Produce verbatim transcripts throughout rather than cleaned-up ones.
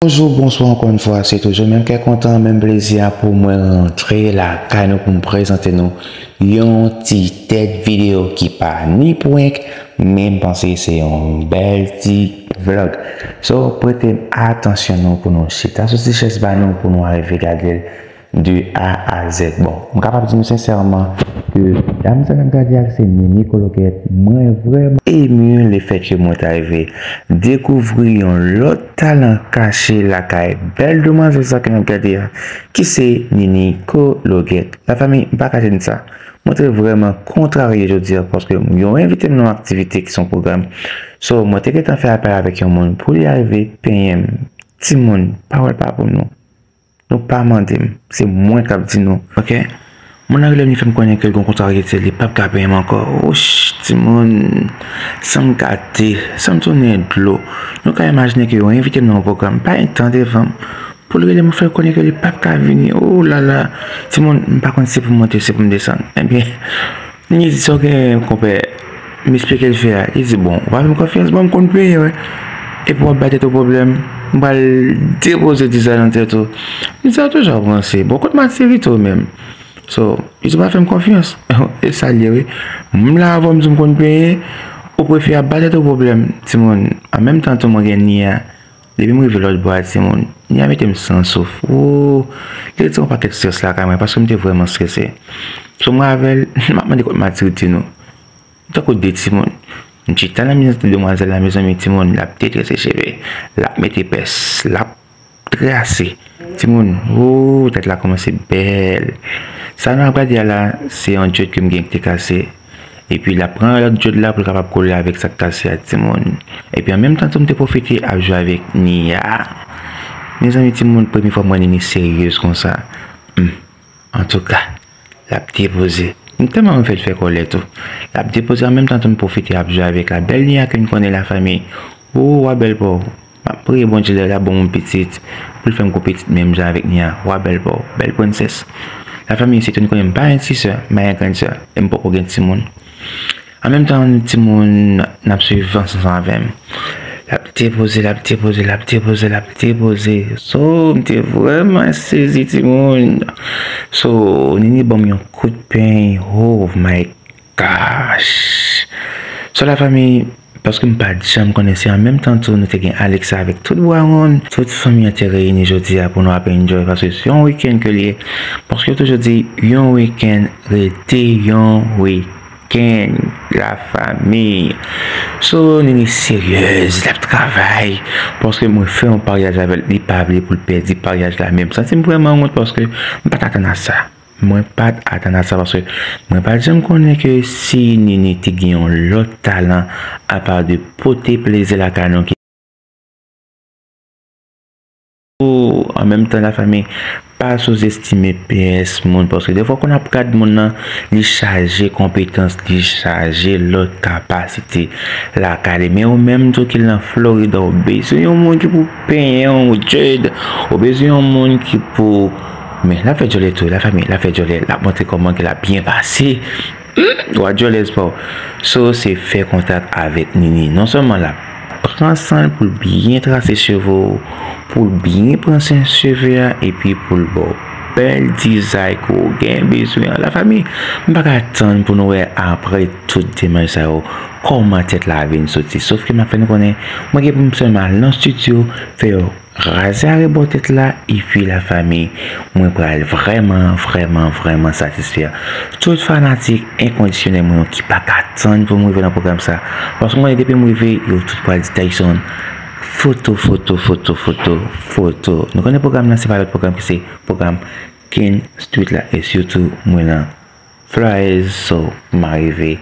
Bonjou, bonswa ankò yon fwa, se toujou menm kè kontan, menm plezi a pou mwen rantre lakay nou pou m prezante nou yon ti tèt videyo ki pa ni prank, men m panse se yon bèl ti vlog. So, prete m atansyon nou pou nou chita sou ti chèz ba nou pou nou arive gade l de A a Z. Bon, m kapab di nou sensèman ke dam sa n ap gade a se Nini Cologate. Mwen vrèman emu lefètke mwen ta rive dekouvri yon lòt talan kache lakay bèl demwazèl sa ke n ap gade a, ki se Nini Cologate. Lafanmi, m pa kache n sa. Mwen te vrèman kontrarye jodi a paske yo envite m nan yon aktivite ki se yon pwogram. So, mwen te gentan fè apèl avèk yon moun pou li arive penyen m. Timoun, pawòl pa pou nou. Nou pa mande m, se mwen k ap di nou, oke? Moun nan rele m, li fè m konnen ke l gen yon kontraryete, li p ap ka peye m ankò. Wouch, timoun, san m gate, san m tounen dlo. Nou ka imajine ke yo envite m nan yon pwogram, pa gen tan devan m. Pou l rele m, fè l konnen ke li p ap ka vini. O la la, timoun, m pa konn si pou m monte, si pou m desann. Ebyen, Nini di sa w gen, konpè. M esplike l fè a. Li di, bon, ou pa fè m konfyans, bon, m konn peye, wi. Epi w ap bay tèt ou pwoblèm. M pral depoze dizay nan tèt ou. M di, sa toujou ap ranse. Bon, kot matirite w menm? So, li di, ou pa fè m konfyans. E sa l ye, wi. M la avè w, m di m konn peye. Ou prefere ap bay tèt ou pwoblèm. Timoun, an menm tan tou, mwen gen Nia. Depi m rive lòt bò a, timoun, Nia mete m san souf. Woo, li retire yon pakèt estrès lakay mwen, paske m te vrèman estrese. So, mwen avè l, m ap mande kot matirite nou. Tankou de timoun. M chita nan mitan demwazèl la, mezanmi, timoun, l ap detrese cheve, l ap mete pès, l ap trase. Timoun, woo, tèt la kòmanse bèl. Sa nou ap gade a la, se yon dread ke m gen ki te kase. Epi l ap pran lòt dread la pou l kapab kole avèk sa k kase a, timoun. Epi an menm tan tou, m te pwofite ap jwe avèk Nia. Mezanmi, timoun, premye fwa m wè Nini seryez konsa. Hmm. Antouka, l ap depoze. M tèlman renmen fè l fè kòlè tou. L ap depoze, an menm tan tou, m pwofite ap jwe avèk la. Bèl Nia ke n konnen, lafanmi. O, wa bèl pa w. M ap priye Bondye lè l ap ban m yon pitit, pou l fè m gwo pitit menm jan avèk Nia. Wa bèl pa w, bèl prensès. Lafanmi, se tou n konnen m pa gen ti sè, m pa gen grann sè, e m poko gen timoun. An menm tan, timoun, n ap swiv ansanm avè m. L ap depoze, l ap depoze, l ap depoze, l ap depoze. So, m te vrèman sezi, timoun. So, Nini ban m yon kout peny. Oh my gosh. So, lafanmi, paske m pa t janm konnen se an menm tan tou, nou te gen Alexa avèk tout Bwawon, tout fanmi an te reyini jodi a pou nou ap enjoy, paske se yon wikenn ke l ye. Paske yo toujou di, yon wikenn rete yon wikenn, lafanmi. So, Nini seryez, l ap travay. Paske mwen fè yon paryaj avè l, li pa vle pou l pèdi paryaj la, men m santi m vrèman wont paske m pa t atann a sa. Mwen pa t atann a sa, paske mwen pa t janm konnen ke si Nini te gen yon lòt talan apa de pote plezi lakay nou ki Ou, an menm tan, lafanmi, pa souzestime pyès moun, paske defwa, kon ap gad moun nan, li chaje konpetans, li chaje lòt kapasite lakay li. Men ou menm tou ki nan Florida, ou bezwen yon moun ki pou penyen w, dread, ou bezwen yon moun ki pou, men l ap fè djòlè tou, lafanmi, l ap fè djòlè, l ap montre kòman ke l ap byen pase. Hmm, w a djòlèz pa w. So, se fè kontak avèk Nini. Non sèlman l ap pran san l pou l byen trase cheve w, pou l byen pran swen cheve a, epi pou l ba w bèl dizay ke w gen bezwen an. Lafanmi, m pa ka tann pou nou wè apre tout demach sa yo, kòman tèt la vin soti. Sof ke m ap fè nou konnen, mwen gen pou m sèlman al nan estidyo, fè yo raze arebò tèt la, epi lafanmi, mwen pral vrèman, vrèman, vrèman satisfè tout fanatik enkondisyonèl mwen yo ki pa ka tann pou m rive nan pwogram sa. Paske m konnen depi m rive, yo tout pral di Tayson, foto, foto, foto, foto, foto. Nou konnen pwogram nan, se pa lòt pwogram ki se pwogram Ken Street la, e sitou mwen nan Flores, so, m arive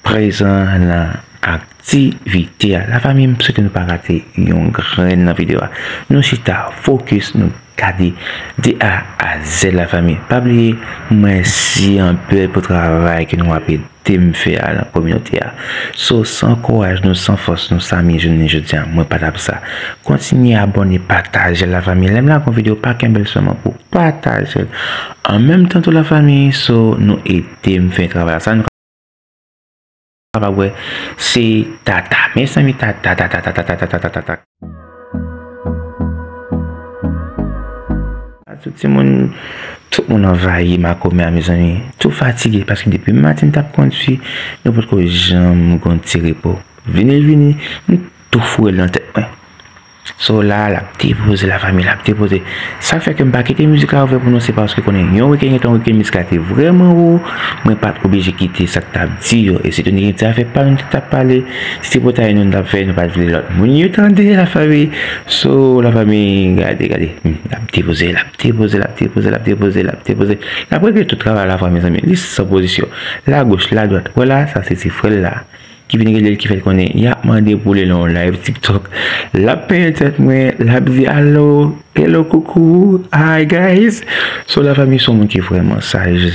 prezan nan aktivite a. Lafanmi, m swete nou pa rate yon grenn nan videyo a. Nou chita, fokis, nou gade de A a Z, lafanmi. Pa bliye, mèsi anpil pou travay ke nou ap ede m fè a nan kominote a. So, san kouraj nou, san fòs nou, sa m ye jounen jodi a, mwen pa t ap sa. Kontinye abòne, pataje l, lafanmi. Lè m lage yon videyo, pa kenbe l sèlman pou pataje l. An menm tan tou, lafanmi, so, nou ede m fè travay la. Sa nou kapab wè, se Tata. Mezanmi, Tata, Tata, Tata, Tata, Tata, Tata. Tout timoun, tout moun anvayi makomè a, mezanmi. Tou fatige, paske depi maten m t ap kondui, nou potko janm gon ti repo. Vini l vini, m tou foure l nan tèt mwen. So la, l ap depoze, lafanmi, l ap depoze. Sa k fè ke m pa kite mizik la ouvè pou nou, se paske konnen yon wikenn gentan, yon wikenn mizik la te vrèman wo, mwen pa t oblije kite sa k t ap di yo. E si te gen ti afè pa nou te t ap pale, si se potay nou t ap fè, nou pa t vle lòt moun yo tande, lafanmi. So, lafanmi, gade, gade. Hmm, l ap depoze, l ap depoze, l ap depoze, l ap depoze, l ap depoze. L ap regle tout travay la, lafanmi, mezanmi. Li san pozisyon. Lagoch, ladwat. Wè la, sa se ti frè l la ki vin rele l, ki fè l konnen y ap mande pou li nan yon live TikTok. L ap penyen tèt mwen, l ap di, "Alo, hello, coucou, hi guys." So, lafanmi, se yon moun ki vrèman saj.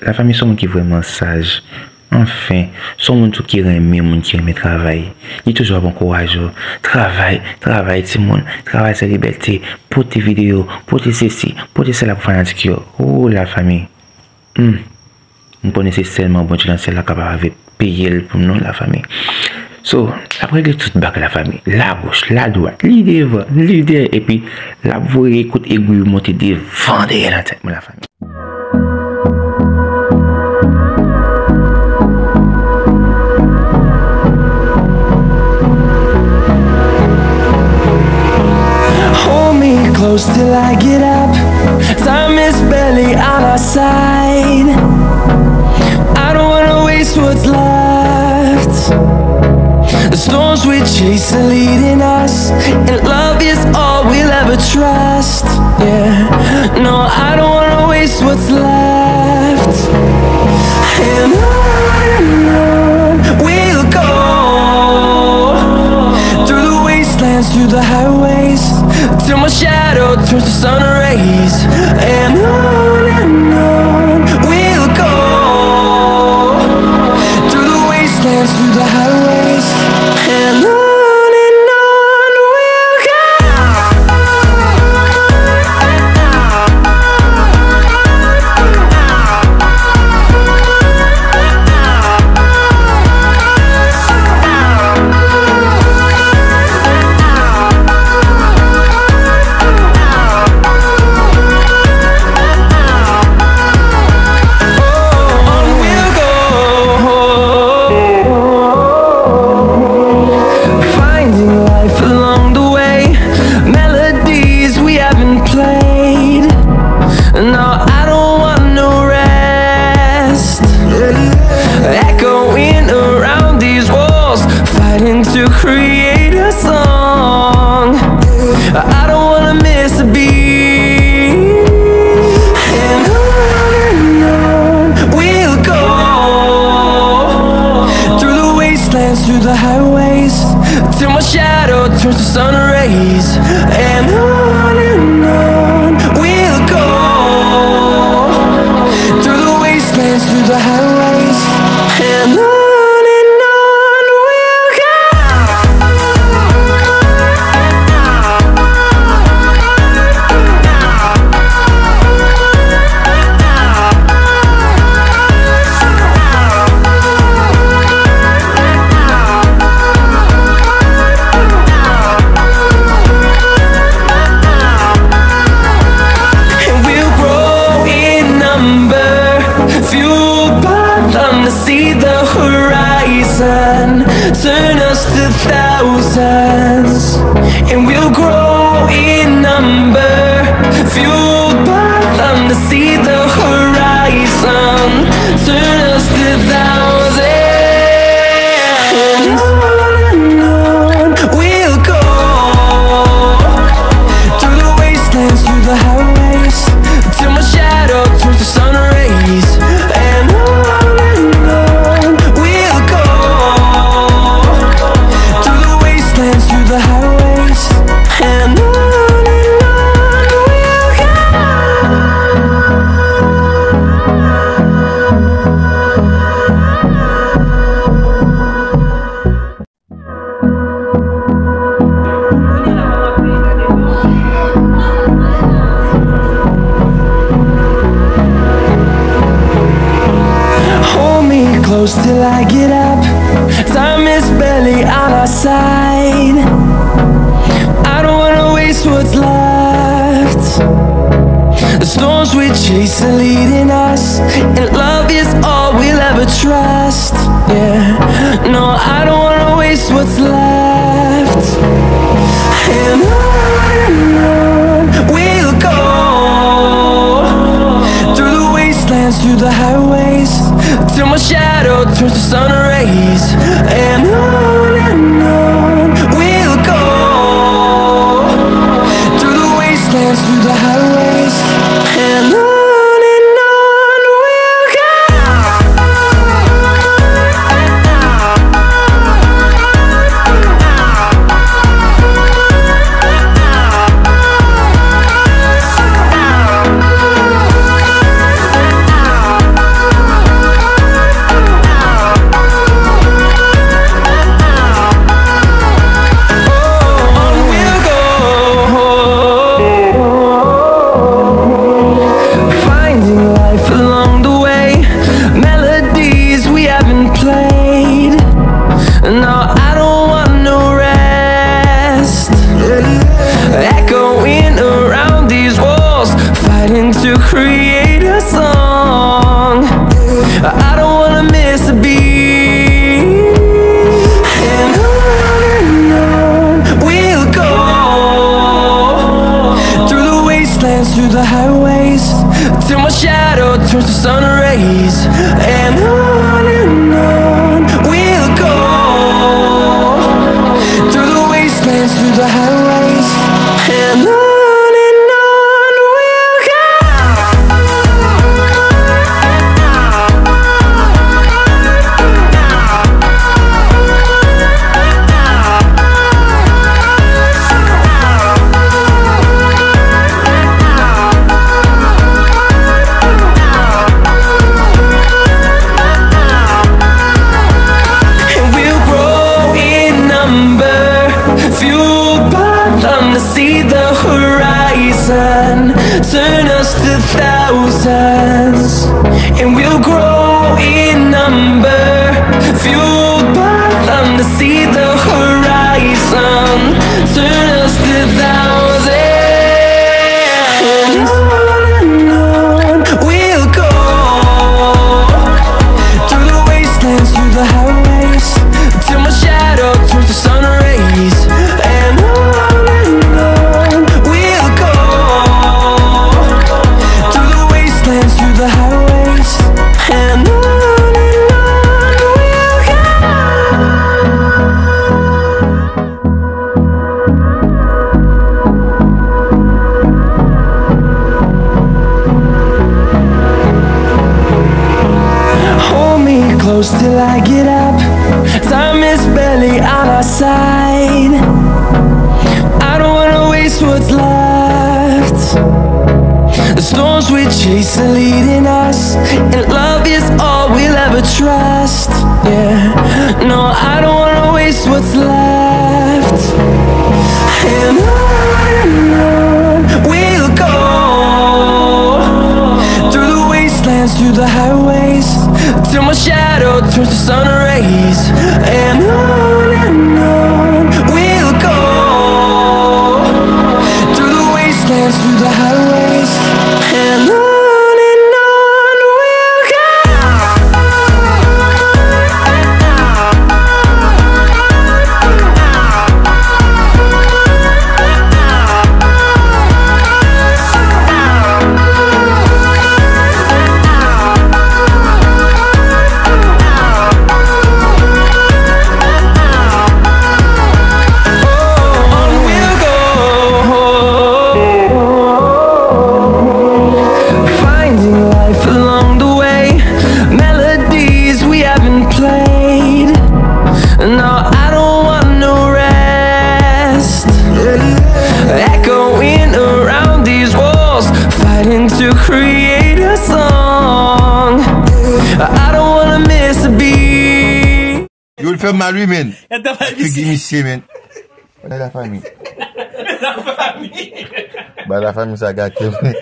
Lafanmi, se yon moun ki vrèman saj. Anfen, se yon moun tou ki renmen moun, ki renmen travay. Li toujou ap ankouraje w. Travay, travay, timoun. Travay se libète. Pote videyo, pote sesi, pote sela pou fanatik yo. O, lafanmi. Hmm. M konnen se sèlman Bondye nan syèl la kapab ave peye l pou nou, lafanmi. So, l ap regle tout bagay, lafanmi. Lagoch, ladwat, li devan, li dèyè, epi l ap voye kout egwi monte devan dèyè nan tèt mwen, lafanmi. Hold me close till I get up. Time is barely on our side. I don't wanna waste what's left. The storms we chase are leading us, and love is all we'll ever trust. Yeah, no, I don't wanna waste what's left. And on and on we'll go, through the wastelands, through the highways, till my shadow turns to sun rays. And on and on we'll go, through the wastelands, through the highways, and on and on we'll go. On we'll go, finding life along the way, melodies we haven't played. No, I don't want no rest. Echoing around these walls, fighting to create a song. I don't wanna miss a beat. And on and on we'll go, through the wastelands, through the highways, till my shadow turns to sun rays. And on and on we'll go, through the wastelands, through the highways, and on and on we'll go. And we'll grow in number, fueled by them to see the horizon, turn us to thousands. And we'll grow in number, fueled by them to see the horizon, turn us to thousands. And on and on we'll go, through the wastelands, through the highways, till my shadow turns to sun rays. And on and on we'll go, through the wastelands, through the highways, and on and on we'll go. Hold me close till I get up. Time is barely on our side. I don't wanna waste what's left. Storms we chase are leading us, and love is all we'll ever trust. Yeah, no, I don't wanna waste what's left. And on and on we'll go, through the wastelands, through the highways, till my shadow turns to sun rays. And on and on we'll go, through the wastelands, through the highways, and on and on we'll go. On we'll go, finding life along the way. Melodies we haven't played. No, I don't want no rest. Echoing around these walls, fighting to create a song. I don't wanna miss a beat. And on and on we'll go, through the wastelands, through the highways, till my shadow turns to sun rays. And on and on we'll go, through the wastelands, through the highways, and on and on we'll go. And we'll grow in number, fueled by them to see the horizon, turn us to thousands. And we'll grow in number, fueled by them to see the horizon, turn us to thousands. And on and on we'll go, through the wastelands, through the highways, till my shadow turns to sun rays. And on and on we'll go, through the wastelands, through the highways, and on and on we'll go. Hold me close till I get up. Time is barely on our side. I don't wanna waste what's left. The storms we chase are leading us, and love is all we'll ever trust. Yeah, no, I don't wanna waste what's left. And on and on we'll go, through the wastelands, through the highways, till my shadow turns to sun rays. And on and on we'll go, through the wastelands, through the highways, and on and on we'll go. On we'll go, finding life along the way, melodies we haven't played. No, I don't want no rest. Echoing around these walls, fighting to create a song. I don't wanna miss a beat. Yo, l fè m mal, wi, men. Figi misye, men. Bay lafanmi. Bay lafanmi sa gate, men.